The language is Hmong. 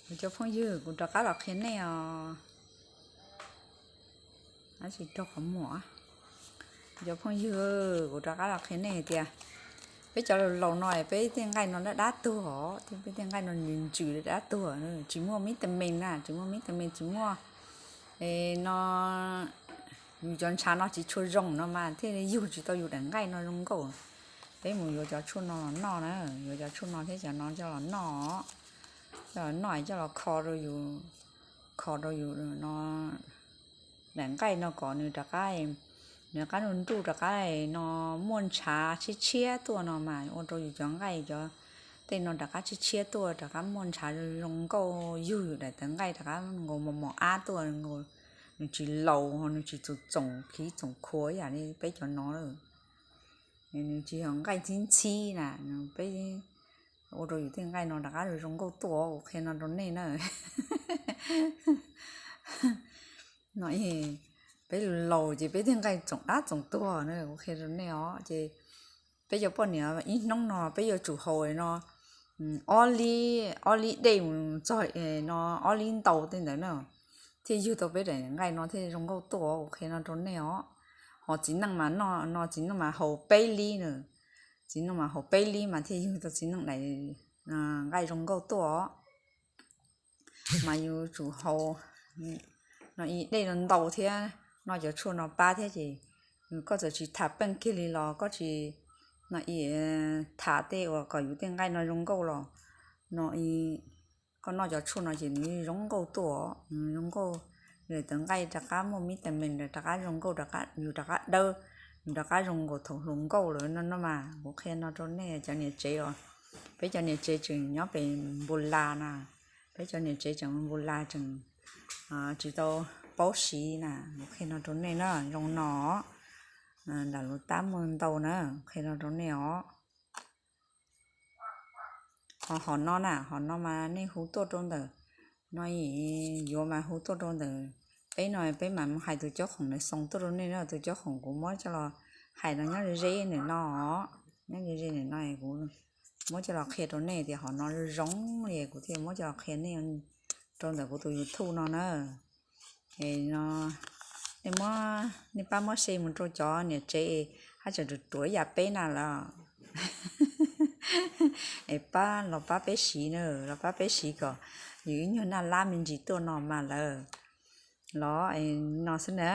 Cov phooj ywg, kuv rov qab los qhia nej os. Tab sis raug qhov muag. Cov phooj ywg, kuv rov qab los qhia nej tias peb cov laus laus no peb tej nqaij no dab dab tuag os, peb tej nqaij no ntsws ntsws dab tuag, tsis muaj vitamin na, tsis muaj vitamin, tsis muaj no, yus cov ntshav no tsis tshua zoo no mas thiaj li yug tsis tau yus daim nqaij no zoo nkauj. Peb mus yuav cov tshuaj no los noj na, yuav cov tshuaj no thiab cov no coj los noj, coj los noj coj los kho rau yus, kho rau yus no daim nqaij no kom nws rov qab, nws rov qab nruj nruj rov qab no, muaj ntshav tshiab tshiab tuaj no mas ua rau yus cov nqaij cov tej no rov qab tshiab tshiab tuaj, rov qab muaj ntshav zoo nkauj, yug yus daim tawv nqaij rov qab nkaus mos mos ab tuaj, nws tsis laus ho nws tsis txoom txoom khiv txoom khuav yam li peb cov no lawm. Nws tsis yog nqaij ntxhib ntxhib na, peb ua rau yus tej nqaij no rov qab zoo nkauj tuaj, kuv qhia no rau nej na. No peb laus ces peb tej nqaij txoom dab txoom tuag na, kuv qhia rau nej os. Ces peb cov poj niam ib hnub no peb yuav tsum haus no ob lib, ob lib dej mus txog no ob lib ntau tej ntawd na, thiaj yug tau peb daim nqaij no thiaj zoo nkauj tuaj, kuv qhia no rau nej os. Ho txiv neej mas no, txiv neej mas haus peb lib na, txiv neej mas haus peb lib mas thiaj yug tau txiv neej daim nqaij zoo nkauj tuaj os. Mas yus tsum haus no ib dej no ntau thiab, noj cov tshuaj no pab thiab ces koj txawm tsis tham peej kiag li los koj tsis no ib tham tej uas kom yus tej nqaij no zoo nkauj los no, koj noj cov tshuaj no ces nws zoo nkauj tuaj, nws zoo nkauj, nws tawv nqaij rov qab muaj vitamin rov qab zoo nkauj, yus rov qab dawb, nws rov qab zoo nkaus thaum hluas nkauj lawm no no mas. Kuv qhia no rau nej cov niam tsev os, peb cov niam tsev tseem nyob pem Npus Las na, peb cov niam tsev tseem Npus Las tseem tsis tau paub siv na, kuv qhia no rau nej na, zoo no, nram lub tab muaj ntau na, qhia no rau nej os. Ho hom no na, hom no mas nej hu tuaj rau ntawm no, yuav mas hu tuaj rau ntawm peb no, peb mas mus hais tus cob khoom ntawd xoo tuaj rau nej na, tus cob khoom kuv muab coj los hais no nyob ze ze ntawm no, nyob ze ze ntawm no kuv muab coj los qhia rau nej tias hom no zoo li kuv thiaj muab coj los qhia nej rau ntawm kuv tus YouTube no na. Es no nej, nej pab muab share mus rau cov niam tsev haj tseem ruam ruam yam peb na los, es pab los pab peb siv na, los pab peb siv kom yus ib nyuag naj lab me ntsis tuaj no mas lawm. Los no xwb na,